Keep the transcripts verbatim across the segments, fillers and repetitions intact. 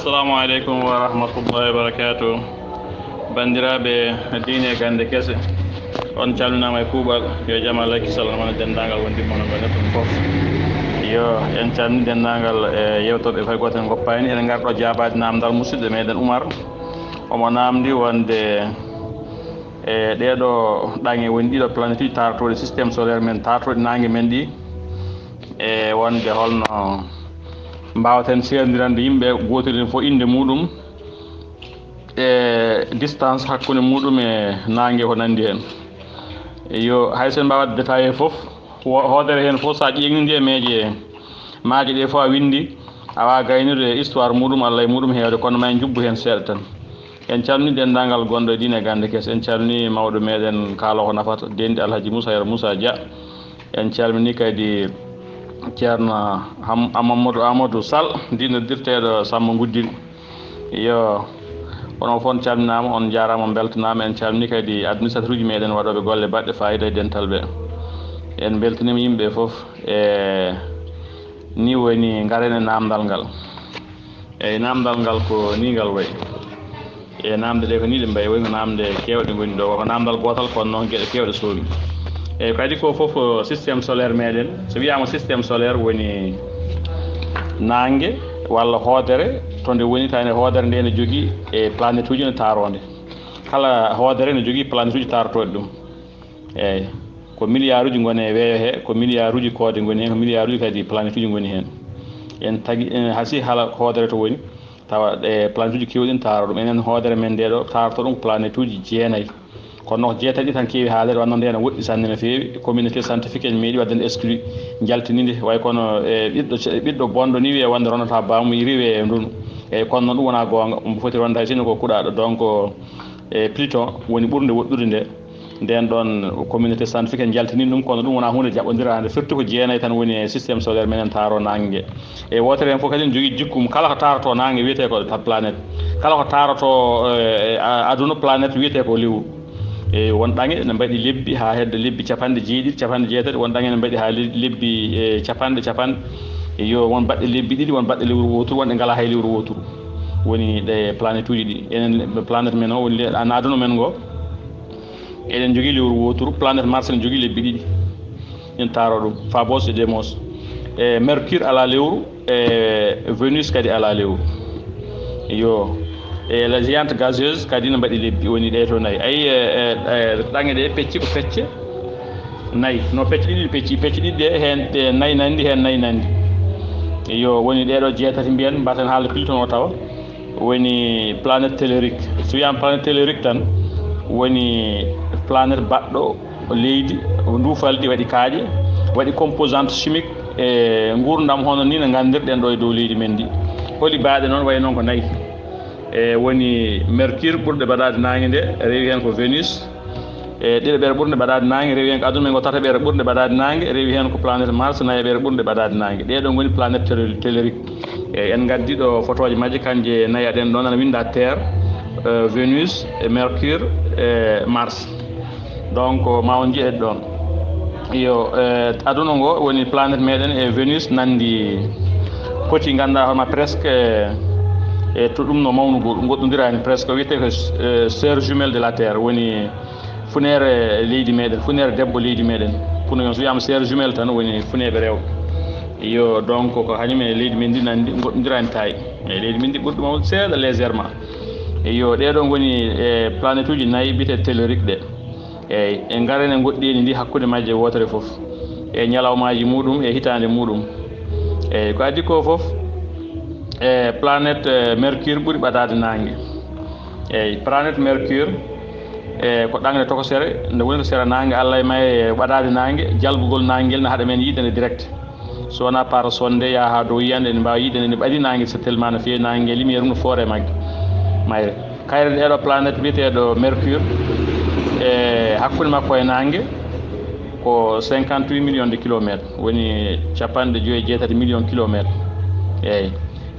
Assalamu aleykum wa rahmatullahi wa barakatuh. Banndiraaɓe diine e gannde kese, on calminaama e kuuɓal. Yo jam Allah e kisal won e denndaangal wondiɓɓe mono ngoo neɗɗo fof. Yo en calmini denndaangal e yeewtooɓe fay gooto en ngoppaani. Eɗen ngarɗo jaabaade naamndal musidɗo meɗen Umar. Omo naamndi wonde e ɗeeɗo ɗaŋe woni ɗiɗo planète uji taarotooɗi système solaire men, taarotooɗi naange men ɗi, e wonde holno mbaawaten seerndirande yimɓe gootel en fof innde muɗum e distance hakkunde muɗum e naange ko nanndi heen. Yo hay sen mbaawat détaillé fof, wo- hoodere heen fof so a ƴeeŋnidi e meeje maaje ɗe fof a winndi, a waawa gaynude histoire muɗum, Allah e muɗum heewde, kono ma en njubbu heen seeɗa tan. En calmini denndaangal gonɗo e diine e gannde kese, en calmini mawɗo meɗen kaalo ko nafata, denɗi Alhaji Moussa Yero Moussa Dia. En calmini kadi Ceerno Ham- Mamadou Amadou Sall, ndi noddirteeɗo Samba Guddiri. Yo, onon fof on calminaama, on njaaraama, on mbeltanaama. En calmini kadi administrateur uji meɗen waɗooɓe golle baɗɗe fayida e dental ɓe. En mbeltaniima yimɓe fof. E ni woni ngaren e naamndal ngal. Eyi, naamndal ngal ko ni ngal wayi. E naamnde ɗe ko ni ɗe mbayi, woni ko naamnde keewɗe ngoni ɗo, ko naamndal gootal kono noon geɗe keewɗe soomi. Eyi, kadi ko fof ko système solaire meɗen. So wiyaama système solaire woni naange walla hoodere, to nde woni tawi nde hoodere nde ne jogii e planète uji ne taaronde. Kala hoodere ne jogii planète uji taarotooɗi ɗum. Eyi, ko milliard uji ngoni e weeyo he, ko milliard uji koode ngoni heen, ko milliard uji kadi planète uji ngoni heen. En tagi, en hasi hala hoodere to woni, tawa ɗe planète uji keewɗi ne taaro ɗum. Enen hoodere men nde ɗo taarotoo ɗum ko planète uji jeenayi. Kono noon ko jeetati ɗi tan keewi haalede, wonno nde ne woɗɗi sanne no feewi. Communauté scientifique en meeɗi waɗde exclu, njaltini nde, way kono e ɓiɗɗo, ɓiɗɗo bonɗo ni wiyee wonde ronata baamu, riiwe e ndunu. Eyi, kono noon ɗum wonaa goonga, omo foti ronde hay sinno ko kuɗaaɗo. Donc, e Pluton woni ɓurnde woɗɗude nde. Nden ɗon communauté scientifique en njaltini ɗum, kono ɗum wonaa huunde jaɓondiraande, surtout ko jeenayi tan woni e système solaire menen taaro naange nge. E wootere heen fof kadi ne jogii jikku mum, kala ko taarotoo naange wiyetee ko ta- planète, kala ko taarotoo, eh, a- aduna planète wiyetee ko lewru. E won ɗaŋe ne mbaɗi lebbi haa hedde lebbi capanɗe jeeɗiɗi, capanɗe jeetati, won ɗaŋe ne mbaɗi haa le- lebbi, eh, capanɗe, capanɗe. Yo won baɗɗe lebbi ɗiɗi, won baɗɗe lewru wooturu, won ɗe ngalaa hay lewru wooturu. Woni ɗe planète uji ɗi. Enen planète men o woni le- an aduna men ngo. Eɗen jogii lewru wooturu, planète Mars ne jogii lebbi ɗiɗi. En taaro ɗum, Phobos e Deimos. E Mercure ala lewru, e Venus kadi ala lewru. Yo, e la géante gazeuse kadi ne mbaɗi lebbi, woni ɗe to nayi. Ayi, e, e, e, ɗaŋe ɗe pecci ko pecce nayi. No pecce ɗiɗi pecci, pecce ɗiɗi ɗe heen, ɗe nayi nanndi, heen nayi nanndi. Yo, woni ɗe ɗo jeetati mbiyen, mbaten haalde Pluton o tawa. Woni planète tellurique. So wiyaama planète tellurique tan, woni planète baɗɗo leydi, nduufalɗi waɗi kaaƴe, waɗi composante chimique e nguurndam hono ni no nganndirɗen ɗo e dow leydi men ndi. Holi baaɗe noon? Wayi noon ko nayi. E woni Mercure ɓurɗo baɗaade naange nde, rewi heen ko Venus. E ɗiɗaɓere ɓurnde ɓadaade naange, rewi heen ko aduna men ngo. Tataɓere ɓurnde ɓadaade naange, rewi heen ko planète Mars. Nayaɓere ɓurnde ɓadaade naange. Ɗee ɗoo ngoni planète tellurique. E en ngaddi ɗo fotooje majje, kanje nayi aɗen ɗoon ana winnda Terre, eh, Venus, e Mercure, e Mars. Donc ma on njiya ɗoon. Yo, eh, aduna ngo woni planète meɗen e Venus nanndi poti, ngannduɗaa hono presque, eh, e to ɗum no mawnugol, goɗɗondiraani presque, wiyetee ko, eh, sœur jumelle de la Terre, woni funeere leydi meɗen, funeere debbo leydi meɗen. Puno yon so wiyaama sœur jumelle tan woni funeeɓe rewɓe. Yo, donc ko hanyum e leydi men ndi nanndi, goɗɗondiraani taay. E leydi men ndi ɓurɗo mawnude seeɗa légèrement. E yo, ɗee ɗoo ngoni e planète uji nayi biyetee tellurique ɗe. Eyi, e ngaren e ngoɗɗeeni ndi hakkunde majje wootere fof. E ñalawmaaji muɗum, e hitaande muɗum. Eyi, ko addi ko fof, e planète, eh, Mercure ɓuri ɓadaade naange. Eyi, planète Mercure, e ko ɗaŋre tokosere, nde woni ko sera naange, Allah e may e ɓadaade naange, jalbugol naange ngel na haɗa men yiide nde direct. So wonaa par sonde yaha haa dow yiyande, ene mbaawi yiide nde, nde ɓadi naange, so tellement no feewi naange, lumière mum no foore e magge, mayre. Kayre nde ɗoo planète biyeteeɗo Mercure, e hakkunde makko e naange ko cinquante-huit millions de kilomètres, woni capanɗe joyi e jeetati millions kilomètres. Eyi.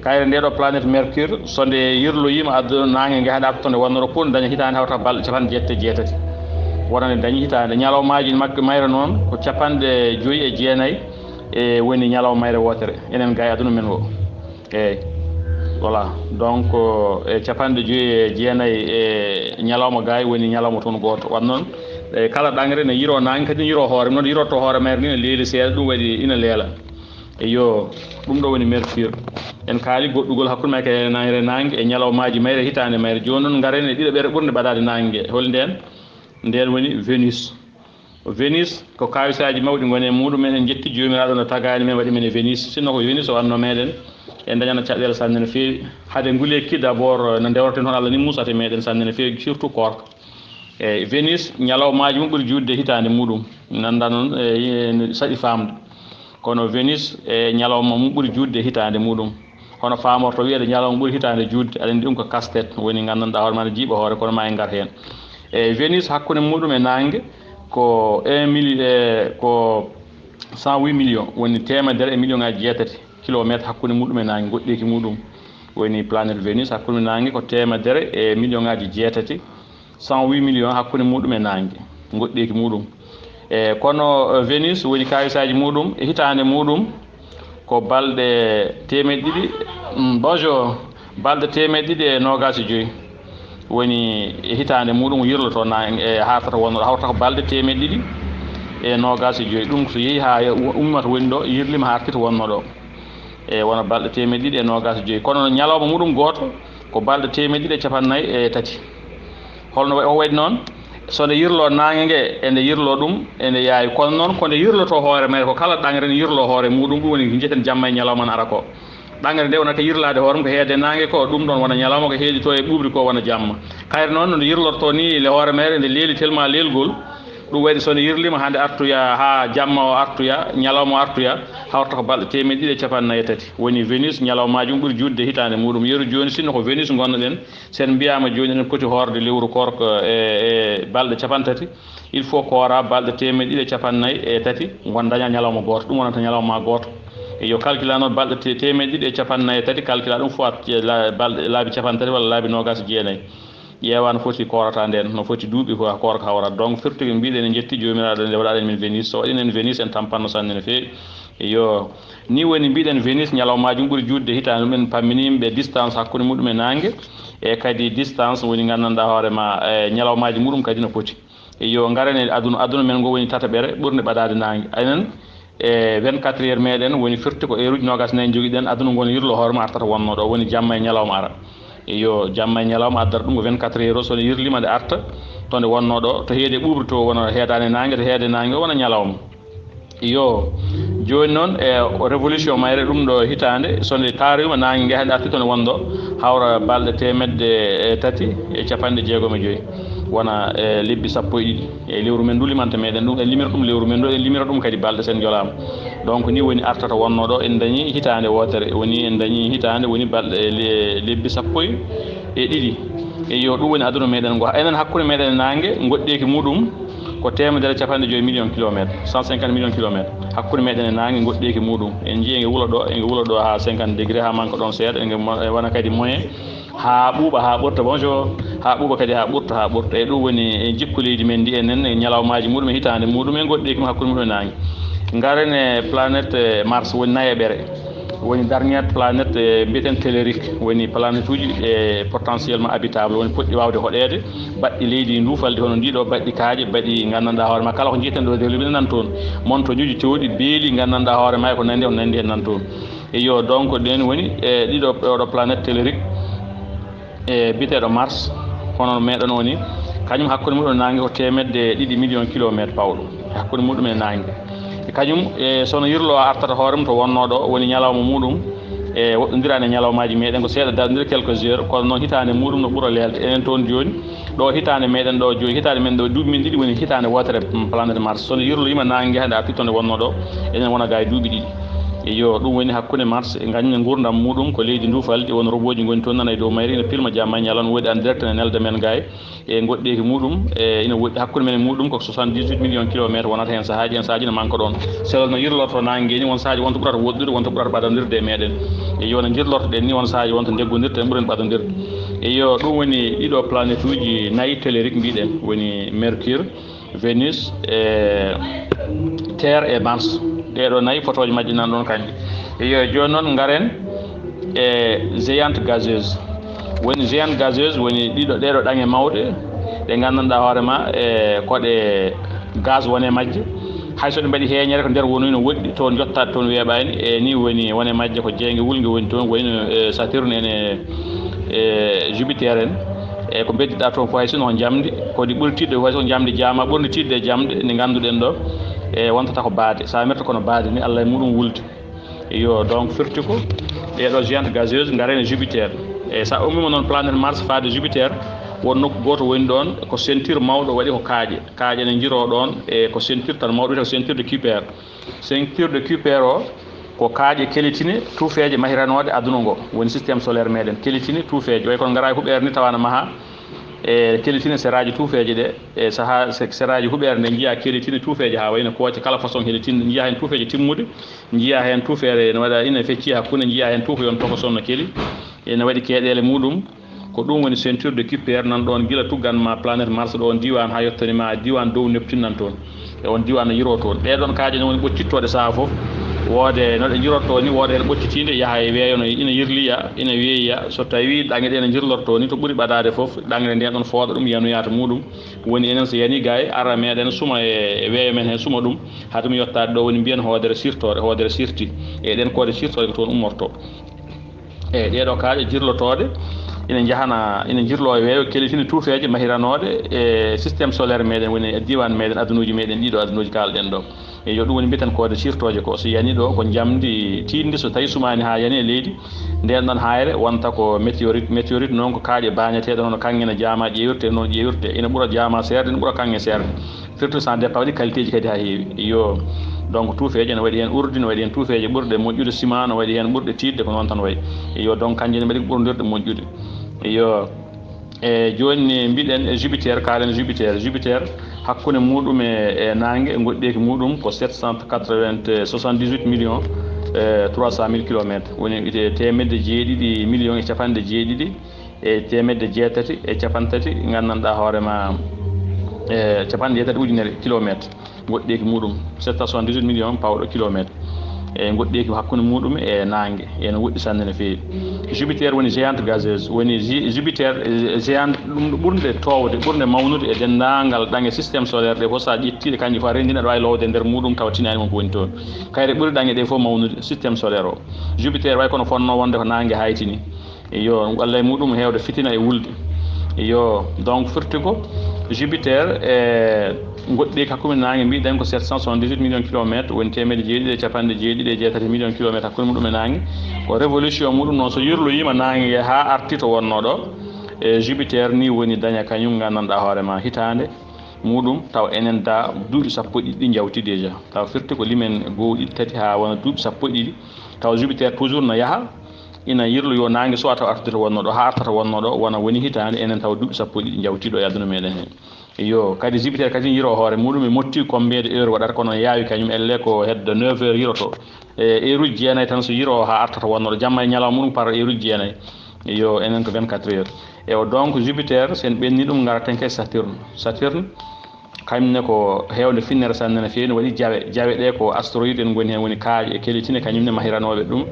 Kayre nde ɗoo planète Mercure, so nde yirloyiima aduna naange nge, haɗa ko to nde wonnoro pour nde daña hitaande hawta balɗe capanɗe jeetati e jeetati. Wona nde dañi hitaande. Ñalawmaaji makko mayre noon ko capanɗe joyi e jeenayi, e woni ñalawma mayre wootere. Enen ga e aduna men o. Eyi. Voilà, donc e capanɗe joyi e jeenayi e ñalawma gaay woni ñalawma toon gooto. Wan noon e kala ɗangre ne yiro naange kadi ne yiro hoore noon yirotto hoore mayre ni ne leeli seeɗa, ɗum waɗi ina leela. Eyo, ɗum ɗo woni mercure. En kaali goɗɗugol hakkunde mayre naange e ñalawmaaji mayre hitaande mayre. Jooni noon ngaren e ɗiɗo ɓere ɓurnde ɓadaade naange. Hol ndeen? Ndeen woni Venus. Venus ko kaawisaaji mawɗi ngoni e muɗum. En njetti Joomiraaɗo no tagaani men, waɗi men e Venus. Sinno ko Venus o wanno meɗen, en dañana caɗeele sanne no feewi. Hade nguleyki d'abord no ndewraten hono Allah ni musata meɗen sanne no feewi, surtout koorka. E Venus ñalawmaaji mum ɓuri juutde hitaande muɗum. Nanda noon e saɗi faamde. Kono Venus e ñalawma mum ɓuri juutde hitaande muɗum. Hono faamorto wiyeede ñalawma ɓuri hitaande juutde, aɗa anndi ɗum ko casse-tête, woni nganndanɗaa hoore ma ne jiiɓa hoore, kono ma en ngar heen. E Venus hakkunde muɗum e naange ko un million, e ko cent huit millions, woni teemedere e million ngaaji jeetati kilometre hakkunde muɗum e naange, goɗɗeeki muɗum. Woni planète Venus hakkunde naange ko teemedere e million ngaaji jeetati, cent huit millions hakkunde muɗum e naange, goɗɗeeki muɗum. E kono Venus woni kaawisaaji muɗum e hitaande muɗum ko balɗe teemeɗe ɗiɗi, mm, bonjour, balɗe teemeɗe ɗiɗi e noogaas e joyi. Woni e hitaande muɗum yirloto na e hartata wonno ɗo, hawta ko balɗe teemeɗe ɗiɗi e noogaas e joyi. Ɗum so yehi haa ummata woni ɗo, yirlima hartita wonno ɗo. E wona balɗe teemeɗe ɗiɗi e noogaas e joyi. Kono ñalawma muɗum gooto ko balɗe teemeɗe ɗiɗi e capannayyi e tati. Holno o waɗi noon? So nde yirlo naange nge, e nde yirlo ɗum, e nde yaawi. Kono noon ko nde yirloto hoore mayre, ko kala ɗangre ne yirlo hoore muɗum, ɗum woni njeten jamma e ñalawma ne ara ko. Ɗangre nde wonata yirlaade hoore mum ko heede naange ko, ɗum ɗoon wona ñalawma, ko heedito e ɓuuɓri ko wona jamma. Kayre noon no nde yirlorto ni le hoore mayre, nde leeli tellement leelgol, ɗum waɗi so nde yirlima hannde artoya haa jamma o artoya, ñalawma o artoya, hawta ko balɗe teemeɗe ɗiɗi e capannayyi e tati. Woni Venus ñalawmaaji mum ɓuri juutde hitaande muɗum. Yeru jooni sinno ko Venus ngonnoɗen, sen mbiyaama jooni eɗen poti hoorde lewru koorka e, e balɗe capantati, il faut koora balɗe teemeɗe ɗiɗi e capannayyi e tati, ngon daña ñalawma gooto, ɗum wonata ñalawma gooto. E yo calcula noon balɗe te-, teemeɗe ɗiɗi e capannayyi e tati, calcula ɗum fof at-, la-, balɗe, laabi capantati walla laabi noogaas e jeenayi. Ƴeewa no foti koorata nden, no foti duuɓi ko koorka hawrata. Donc firti ko mbiɗen en jetti Joomiraaɗo nde waɗaɗen min Venus, so waɗinen Venus en tampanno sanne no feewi. Iyo, ni woni mbiɗen Venus ñalawmaaji mum ɓuri juutde hitaande ɗum en pammini yimɓe distance hakkunde muɗum e naange, e kadi distance woni nganndanɗaa hoore ma e ñalawmaaji muɗum kadi no poti. Iyo, ngaren e aduna, aduna men ngo woni tataɓere ɓurnde ɓadaade naange. Enen e vingt-quatre heures meɗen woni firti ko heure uji noogaas e nayi jogiɗen, aduna ngo ne yirlo hoore mum artata wonno ɗo, woni jamma e ñalawma ara. Iyo, jamma e ñalawma addata ɗum ko vingt-quatre heures o, so nde yirlima nde arta to nde wonno ɗo, to heede ɓuuɓri to wona heedaande naange, to heede naange o wona ñalawma. Iyo, jooni noon e révolution mayre ɗum ɗo hitaande, so nde taariima naange nge hannde arti to nde wonɗo, hawra balɗe teemedde e tati e capanɗe jeegom e joyi, wona e lebbi sappo e ɗiɗi. E lewru men ndu limanta meɗen ɗum, en limira ɗum lewru men ndu, en limira ɗum kadi balɗe sen njolaama. Donc ni woni artata wonno ɗo, en dañi hitaande wootere, woni en dañi hitaande, woni balɗe le-, lebbi sappo e ɗiɗi. E yo ɗum woni aduna meɗen ngo. Enen hakkunde meɗen e naange, goɗɗeeki muɗum ko teemedere capanɗe joyi million kilomètre, cent cinquante million kilomètre. Hakkunde meɗen e naange, goɗɗeeki muɗum. En njii enge wula ɗo, enge wula ɗo haa cinquante degré, haa manka ɗon seeɗa, enge mo-, e wona kadi moyen haa ɓuuɓa, haa ɓurta. Bonjour. Haa ɓuuɓa kadi, haa ɓurta, haa ɓurta. E ɗum woni e jikku leydi men ndi, enen e ñalawmaaji muɗum, e hitaande muɗum, e goɗɗeeki mum hakkunde muɗum e naange. Ngaren e planète, eh, Mars, woni nayeɓere. Woni dernière planète, eh, mbiyeten tellurique. Woni planète uji, eh, potentiellement habitable, woni poɗɗi waawde hoɗeede, baɗɗi leydi nduufaldi hono ndi ɗo, baɗɗi kaaƴe, baɗɗi nganndanɗaa hoore ma. Kala ko njiyeten ɗo développé nan toon. Montagne uji cewɗi, beeli nganndanɗaa hoore ma, e ko nanndi, on nanndi en nan toon. Iyo, donc ɗen woni e ɗiɗo, oɗo planète tellurique, e biyeteeɗo Mars, hono no meɗen woni, kañum hakkunde muɗum e naange ko teemedde ɗiɗi million kilomètre pawɗo, e hakkunde muɗum e naange. E kañum, e so no yirlo artata hoore mum to wonno ɗo, woni ñalawma muɗum, e woɗɗondiraani e ñalawmaaji meɗen, ko seeɗa darndir quelques heures, kono noon hitaande muɗum no ɓura leelde. Enen toon jooni, ɗo hitaande meɗen ɗo jooni, hitaande men ɗo duuɓi men ɗiɗi woni hitaande wootere, mm, planète Mars. So no yirlo yima naange hande arti to nde wonno ɗo, enen wona ga e duuɓi ɗiɗi. Iyo, ɗum woni hakkunde Mars e ngañne nguurndam muɗum ko leydi nduufaldi, won robooji ngoni toon nana e dow mayri, ina pilma jamma e ñalawma, woodi en direct ne nelda men ga e goɗɗeeki muɗum, e ina woɗɗi hakkunde men e muɗum ko soixante-dix-huit million kilomètre wonata heen sahaaji, heen sahaaji ne manka ɗon. Selon no yirlorto naange ni, won sahaaji wonta ɓurata woɗɗude, wonta ɓurata ɓadondirde e meɗen. E yo no njirlortoɗen ni, won sahaaji wonta ndeggondirten, ɓuren ɓadondirde. E yo ɗum woni ɗiɗo planète uji nayi tellurique mbiɗen, woni Mercure, Venus, e Terre e Mars. Ɗeɗo nayi photoji majji nan ɗon kanji. E yo jooni noon ngaren E géante gazeuse. Woni géante gazeuse woni ɗiɗo ɗeɗo ɗaŋe mawɗe ɗe nganndanɗaa hoore ma e koɗe gaz wone majje. Hay so ɗe mbaɗi heeñere ko nder woni no woɗɗi toon jottaade toon weeɓaani. E ni woni wone majje ko jeynge wulnge woni toon wayno e Saturne en e e Jupiter en. E ko mbeddiɗaa toon fof hay sinno ko njamndi ko ɗi ɓuri tiiɗde fof hay so ko njamndi jaama ɓurndi tiiɗde e jamɗe ndi ngannduɗen ɗo e wontata ko baade so a merta kono baade ni Allah e muɗum wulde. Iyo donc firti ko ɗeɗo géante gazeuse ngaren e Jupiter. E so a ummima noon planète Mars faade Jupiter won nokku gooto woni ɗoon ko ceinture mawɗo waɗi ko kaaƴe kaaƴe ne njiro ɗoon e ko ceinture tan mawɗo wiyete ko ceinture de Kuiper. Ceinture de Kuiper o ko kaaƴe kelitine tuufeeje mahiranooɗe aduna ngo woni système solaire meɗen kelitine tuufeeje way kono ngara e huɓeere ni tawa na maha e kelitine seraaji tuufeeje ɗe e saha seraaji huɓeere nde njiya kelitine tuufeeje ha wayno kooce kala façon kelitine njiya heen tuufeeje timmude njiya heen tuufeere ene waɗa ina fecci hakkunde njiya heen tuufa yon toko sonno keli ene waɗi keeɗeele muɗum. Ko ɗum woni ceinture de Kuiper nan ɗoon gila tuggan ma planète Mars ɗo on diwan ha yottani ma diwan dow Neptune nan toon. E on diwan no yiro toon ɗe ɗon kaaƴe ne woni ɓoccittoɗe saha fof. Woode no ɗe jirotto ni woode heen ɓoccitiinde yaha e weeyo no ina yirliya ina weeyiya so tawi ɗaŋe ɗe no jirlorto ni to ɓuri ɓadaade fof ɗaŋre nden ɗon fooɗa ɗum yanoyata muɗum. Woni enen so yani gay ara meɗen suma e weeyo men heen suma ɗum. Haɗum yottaade ɗo woni mbiyen hoodere sirtoore hoodere sirti e ɗen koode sirtoore ko toon ummorto. Eyi ɗeɗo kaaƴe jirlotooɗe ina njahana ina jirlo e weeyo kelitini tuufeeje mahiranooɗe e système solaire meɗen woni e diwan meɗen adunuuji meɗen ɗiɗo adunuuji kaalɗen ɗo. E yo ɗum woni mbiyeten koode sirtooje ko so yani ɗo ko njamndi tiiɗndi so tawi sumaani haa yani e leydi. Nden ɗon haayre wonta ko météorite météorite noon ko kaaƴe baañeteeɗe hono kaŋŋe no jaama ƴeewirte noon ƴeewirte ina ɓura jaama seerde ina ɓura kaŋŋe seerde. Firti sans départ waɗi qualité ji kadi ha heewi iyo. Donc tuufeeje no waɗi heen urdi no waɗi heen tuufeeje ɓurɗe moƴƴude ciment no waɗi heen ɓurɗe tiiɗde ko noon tan wayi. Iyo donc kanjje ne mbaɗi ko ɓurndirɗe moƴƴude. Iyo. E jooni mbiɗen e Jupiter kaalen Jupiter Jupiter hakkunde muɗum e e naange e goɗɗeeki muɗum ko sept cent quatre-vingt soixante-dix-huit millions e trois cent mille kilomètres woni temedde jeeɗiɗi millions e capanɗe jeeɗiɗi e teemedde jeetati e capanɗe tati nganndanɗaa hoore ma e capanɗe jeetati ujunere kilometre goɗɗeeki muɗum sept cent soixante-dix-huit million pawɗo kilometre e goɗɗeeki hakkunde muɗum e naange ene woɗɗi sanne no feewi. Jupiter woni géante gazeuse woni jupiter géante ɗum ɓurnde toowde ɓurnde mawnude e denndaangal ɗaŋe système solaire ɗe fof so a ƴettiiɗe kanƴe fof a renndina ɗo ay lowde e nder muɗum tawa tinaani mon ko woni toon. Kayre ɓuri ɗaŋe ɗe fof mawnude système solaire o. Jupiter way kono fonnoo wonde ko naange haytini. Iyo walla e muɗum heewde fitina e wulde. Iyo donc firti ko jupiter e goɗɗi hakkunde naange mbiɗen ko sept cent soixante-dix-huit million kilometre woni teemedde jeeɗiɗi e capanɗe jeeɗiɗi e jeetati million kilometre hakkunde muɗum e naange. Ko révolution muɗum noon so yirloyima naange nge ha arti to wonno ɗo e jupiter ni woni daña kañum nganndanɗa hoore ma hitaande muɗum taw enen da duuɓi sappo e ɗiɗi ɗi jawti déjà taw firti ko limen goo ɗiɗi tati ha wona duuɓi sappo e ɗiɗi taw jupiter toujours no yaha ina yirlo yo naange so a taw artude to wonno ɗo ha artata wonno ɗo wona woni hitaande enen taw duuɓi sappo e ɗiɗi jawtiɗo e aduna meɗen he. Iyo kadi jupiter kadi yiro hoore muɗum e motti combien de heure waɗata kono yaawi kañum elle ko heddo neuf heures yiroto e heure uji jeenayi tan so yiro ha artata wonno ɗo jamma e ñalawma muɗum par heure uji jeenayi. Iyo enen ko vingt-quatre heures. E o donc jupiter sen ɓenni ɗum ngaraten kay saturne saturne kañum ne ko heewde finnere sanne no feewi no waɗi jawe jawe ɗe ko astéroïde en ngoni heen woni kaaƴe e kelitine kañum ne mahiranooɓe ɗum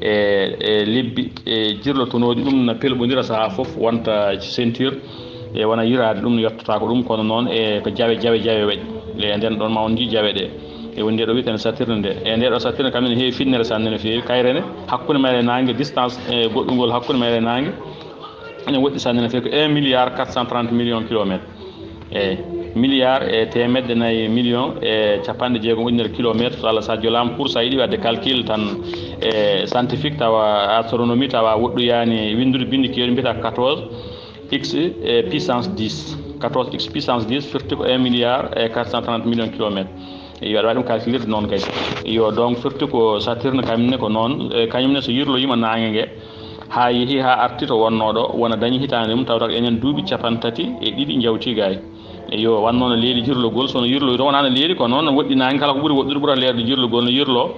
e e lebbi e jirlotonooɗi ɗum no pelɓondira sahaa fof wonta ceinture e wona yiraade ɗum no yettota ko ɗum kono noon e ko jawe jawe jawe waɗi e nden ɗon ma on njii jawe ɗe e woni nde ɗo wiyeten satirne nde e nde ɗo satirne kam ne heewi finnere sanne no feewi kayre ne hakkunde mayre naange distance e goɗɗungol hakkunde mayre naange ene woɗɗi sanne no feewi ko un milliard quatre cent trente million kilométre e milliard e temedde nayi million e capanɗe jeegom ujunere kilométre so allah sa jolaama pour sa yiɗi wadde calcul tan e scientifique tawa astronomie tawa woɗɗoyaani winndude binndi keewɗi mbiyata quatorze x e puissance dix quatorze x puissance dix firti ko un milliard e quatre cent trente million kilométre. Iyo aɗa wawi ɗum calculirde noon kay. Iyo donc firti ko satirne kañum ne ko noon e kañum ne so yirloyima naange nge ha yeehi ha arti to wonno ɗo wona dañi hitaande mum tawata ko enen duuɓi capanɗe tati e ɗiɗi jawti gay. Iyo wanno no leeli jirlogol sono yirloy to wonano leeli ko noon no woɗɗi naange kala ko ɓuri woɗɗude ɓurata leerde jirlogol no yirlo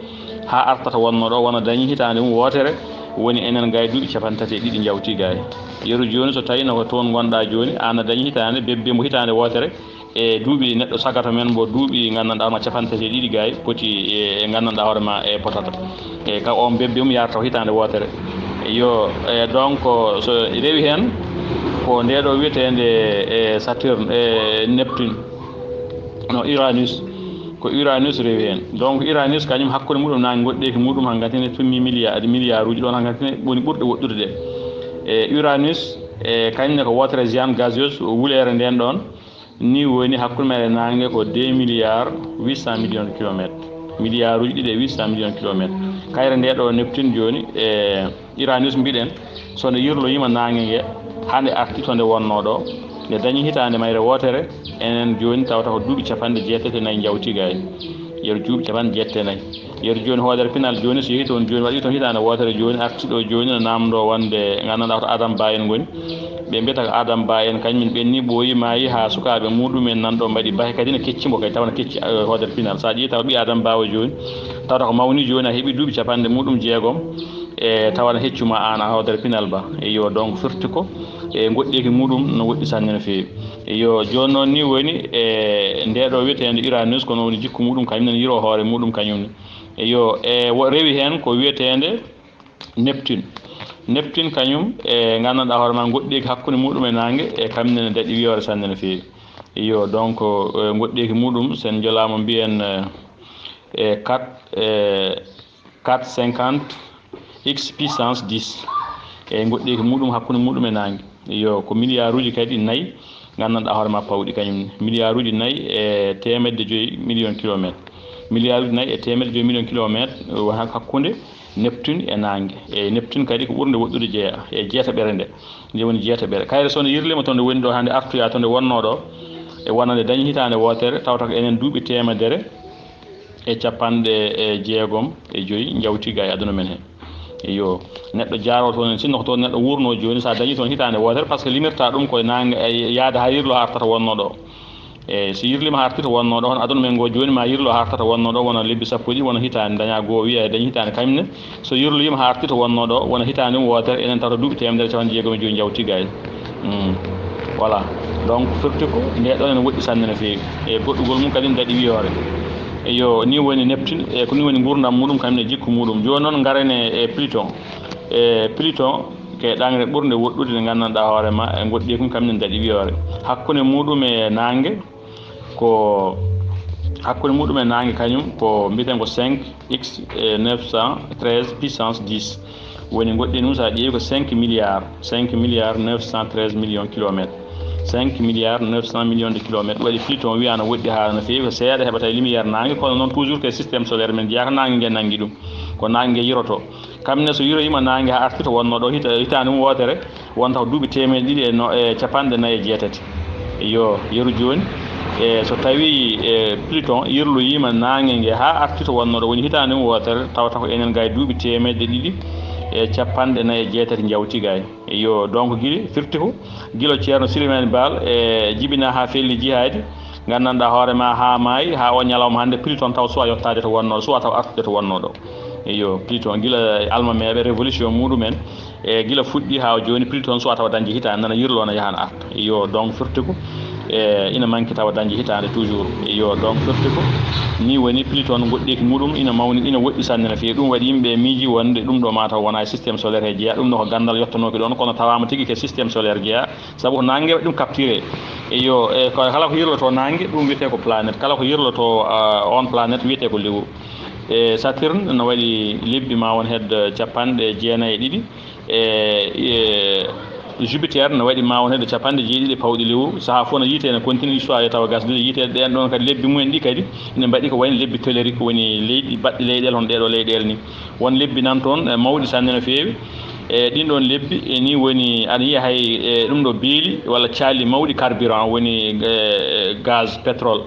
ha artata wonno ɗo wona dañi hitaande mum wootere. Woni enen gay duuɓi capanɗe tati e ɗiɗi jawti gay. Yeru jooni so tawi no ko toon gonɗa jooni an a dañi hitaande bebbe mo hitaande wootere e duuɓi neɗɗo sagato men mbo duuɓi nganndanɗa hoore ma capanɗe tati e ɗiɗi gay poti e nganndanɗa hoore ma e potata e ka on bebbe mum yarata ko hitaande wootere. Yo, e donc so rewi heen ko nde ɗo wiyeteende e Saturne e Neptune, no Uranus, ko Uranus rewi heen. Donc Uranus kañum hakkunde muɗum naange ngoɗɗeeki muɗum hangatine tummi milliard milliard uji ɗoon hangatine woni ɓurɗe woɗɗude ɗe. E Uranus e kañum ne ko wootere géant gaseuse wuleere ndeen ɗoon. Ni woni hakkunde meɗen naange ko deux milliards huit cent millions de kilomètres, milliard uji ɗiɗi e huit cent millions de kilomètres. Kayre nde ɗo Neptune jooni e Uranus mbiɗen, so nde yirloyima naange nge haa nde arti to nde wonno ɗo, nde dañi hitaande mayre wootere, enen jooni tawata ko duuɓi capanɗe jeetati e nayi njawti gay. Yeru duuɓi capanɗe jeetati e nayi. Yeru jooni hoodere pinal jooni so yehi toon jooni waɗi toon hitaande wootere jooni arti ɗo jooni no namdo wonde nganndanɗaa hoto Adam Ba en ngoni. Ɓe mbiyata ko Adam Ba en kañum min ɓenni ɓooyi maayi haa sukaaɓe muɗum en nan ɗo mbaɗi bahe kadi ne kecci mbo kay tawa ne kecci eh, hoodere pinal. So a ƴeewi tawa ɓi Adam Ba o jooni tawata ko mawni jooni a heɓi duuɓi capanɗe muɗum jeegom e tawa ne heccuma aan a hoodere pinal ba. Eyo donc firti ko e ngoɗɗeeki muɗum no woɗɗi sanne no feewi. Eyo jooni noon ni woni e nde ɗo wiyeteende Uranus kono woni jikku muɗum kañum nene yiro hoore muɗum kañum ni. Eyo e wo rewi heen ko wiyeteende Neptune. Neptune kañum e nganndanɗaa hoore ma ngoɗɗeeki hakkunde muɗum e naange e kañum nene daɗi wiyoore sanne no feewi. Eyo donc e ngoɗɗeeki muɗum sen jolaama mbiyen e quatre e quatre cinquante x puissance dix e ngoɗɗeeki muɗum hakkunde muɗum e naange. Yo ko milliard uji kadi nayi nganndanɗaa hoore ma pawɗi kañum ne milliard uji nayi e teemedde joyi million kilomètre. Milliard uji nayi e teemedde joyi million kilomètre hakkunde Neptune e naange. E Neptune kadi ko ɓurnde woɗɗude jeeya e jeetaɓere nde. Nde woni jeetaɓere kayre so nde yirlima to nde woni ɗo hannde artoya to nde wonno ɗo e wonande dañi hitaande wootere tawata ko enen duuɓi teemedere e capanɗe e jeegom e joyi njawtiga e aduna men he. Iyo, neɗɗo jaaro toon en sinno ko toon neɗɗo wuurno jooni so a dañi toon hitaande wootere par ce que limirta ɗum koye naange e yaade haa yirlo haa artata wonno ɗo. E so yirlima haa artita wonno ɗo hono aduna men ngo jooni ma yirlo haa artata wonno ɗo wona lebbi sappo ɗi wona hitaande daña goo wiya e dañi hitaande kañum ne. So yirloyima haa arti to wonno ɗo wona hitaande mum wootere enen tawta duuɓi teemedere capanɗe jeegom e joyi njawti gay. Voilà. Donc firti ko nde ɗon ene woɗɗi sanne no feewi e goɗɗugol mum kadi ne daɗi wiyoore. Eyo ni woni Neptune e ko ni woni nguurndam muɗum kañum e jikku muɗum. Jooni noon ngaren e Pluton. E Pluton ke ɗangre ɓurnde woɗɗude nde nganndanɗaa hoore ma e ngoɗɗi kum kañum ne daɗi wiyoore hakkunde muɗum e naange. Ko hakkunde muɗum e naange kañum ko mbiten ko cinq x e neuf cent treize puissance dix. Woni ngoɗɗi ɗum so a ƴeewi ko cinq milliards cinq milliards neuf cent treize millions kilomètres. Cinq milliards neuf cent millions de kilomètres waɗi Pluton wiya no woɗɗi haa no feewi ko seeɗa heɓata e lumière naange kono noon toujours ko e système solaire men jeyaa ko naange nge nanngi ɗum. Ko naange nge yiroto. Kam ne so yiroyima naange haa arti to wonno ɗo hita hitaande mum wootere wonta ko duuɓi teemeɗe ɗiɗi e no e capanɗe nayi e jeetati. Yo yeru jooni e so tawi e Pluton yirloyima naange nge haa arti to wonno ɗo woni hitaande mum wootere tawata ko enen gay duuɓi teemeɗe ɗiɗi e capanɗe nayi e jeetati njawti gay. Yo donc gili firti ko gila ceerno Silimani Baal e jibina haa felli jihaadi. Nganndanɗaa hoore ma haa maayi haa o ñalawma hannde Pluton taw suwa yottaade to wonno suwa taw artude to wonno ɗo. Iyo Pluton gila almameeɓe révolution muɗumen e gila fuɗɗi haa jooni Pluton suwa tawa dañde hitaande nana yirlo na yahan arta. Iyo donc firti ko e ina manki tawa dañde hitaande toujours. Iyo donc firti ko ni woni Pluton ngoɗɗeeki muɗum ina mawni ina woɗɗi sanne no feewi. Ɗum waɗi yimɓe miiji wonde ɗum ɗo ma taw wona e système solaire he jeeya ɗum ɗo ko ganndal yottanooki ɗoon kono tawaama tigi ke système solaire jeeya. Sabu ko naange waɗi ɗum capturé. Iyo e kala ko yirloto naange ɗum wiyetee ko planète kala ko yirloto on planète wiyetee ko liwu. E Saturne no waɗi lebbi ma won hedde capanɗe jeenayi e ɗiɗi. E Jupiter no waɗi ma won hedde capanɗe jeeɗiɗi pawɗi liwu sahaa fof no yiite ene continue histoire e tawa gasdude yiite ɗen ɗon kadi lebbi mumen ɗi kadi ene mbaɗi ko wayno lebbi tellerique woni leyɗi baɗɗi leyɗeele hono ɗeɗo leyɗeele ni. Won lebbi nan toon e mawɗi sanne no feewi. E ɗin ɗon lebbi e ni woni aɗa yiya hay e ɗum ɗo beeli walla calli mawɗi carburant woni e gaz pétrole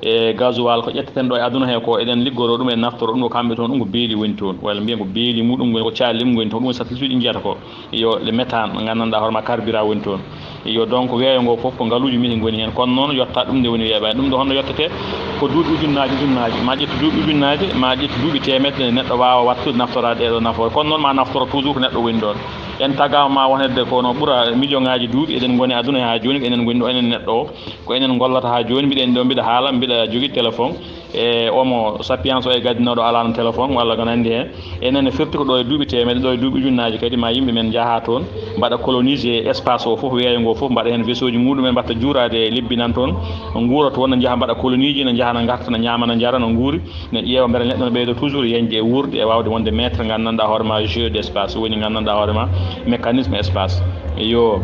e gasoil ko ƴetteten ɗo e aduna he ko eɗen liggoro ɗum e naftoro ɗum ko kamɓe toon ɗum ko beeli woni toon walla mbiyen ko beeli muɗum woni ko calli ɗum woni toon ɗum woni satellite uji njiyata ko. Yo le méthane mo nganndanɗaa hoore ma carburant woni toon. Iyo donc weeyo ngo fof ko ngaluuji minen ngoni heen kono noon yetta ɗum nde woni weeɓaani ɗum ɗo honno yettete? Ko duuɓi ujunnaaji ujunnaaji ma ƴettu duuɓi ujunnaaji ma ƴettu duuɓi teemedde nde neɗɗo waawa wattude naftora ɗeɗo nafoore kono noon ma naftoro toujours ko neɗɗo woni ɗoon. En tagaama ma wonedde kono ɓura million ngaaji duuɓi eɗen ngoni aduna haa jooni ko enen ngoni ɗo enen neɗɗo o ko enen ngollata haa jooni mbiɗa en ɗo mbiɗa haala mbiɗa jogii téléphone. E omo sapiens o e gaddinooɗo alaano téléphone walla ko nanndi heen. Enen e firti ko ɗo e duuɓi teemedde, ɗo e duuɓi ujunnaaji kadi ma yimɓe men njaha toon, mbaɗa colonisé espace o fof, weeyo ngo fof, mbaɗa heen vaisseau ji muɗumen, mbatta juuraade e lebbi nan toon, nguura toon, ne njaha mbaɗa colonie ji, ne njaha ne ngarta, ne ñaama, ne njara, ne nguuri, ne ƴeewa mbele neɗɗo ne ɓeyda toujours yeñde e wuurde e waawde wonde maître nganndanɗaa hoore ma jeu d' espace, woni nganndanɗaa hoore ma mécanisme espace. Yo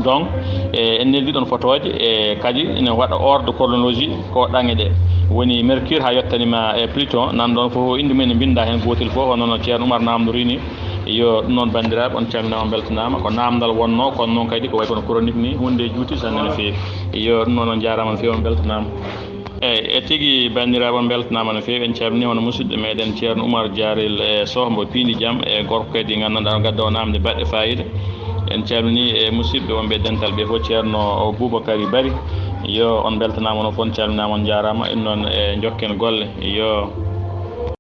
donc e en neldi ɗon fotooje e kadi ene waɗa ordre chronologie ko ɗaŋe ɗe woni mercure ha yettanima e pluton nan ɗon fof inde mum ene mbinda heen gootel fof hono no ceerno oumar namdori ni. Yo ɗum noon banndiraaɓe on calminaama mbeltanaama ko naamndal wonnoo kono noon kadi ko way kono chronique ni huunde juuti sanne no feewi. Yo ɗum noon on njaaraama no feewi on mbeltanaama. Eyi e tigi banndiraaɓe on mbeltanaama no feewi en calmini hono musidɗo meɗen ceerno oumar diarel e sohmbo piindi jam e gorko kadi nganndanɗaa o gadda o naamde baɗɗe fayida. En calmini e musidɓe wonɓe dental ɓe fof ceerno boubacary bari. Yo on mbeltanaama onon fof on calminaama on njaaraama en noon e jokken golle. Yo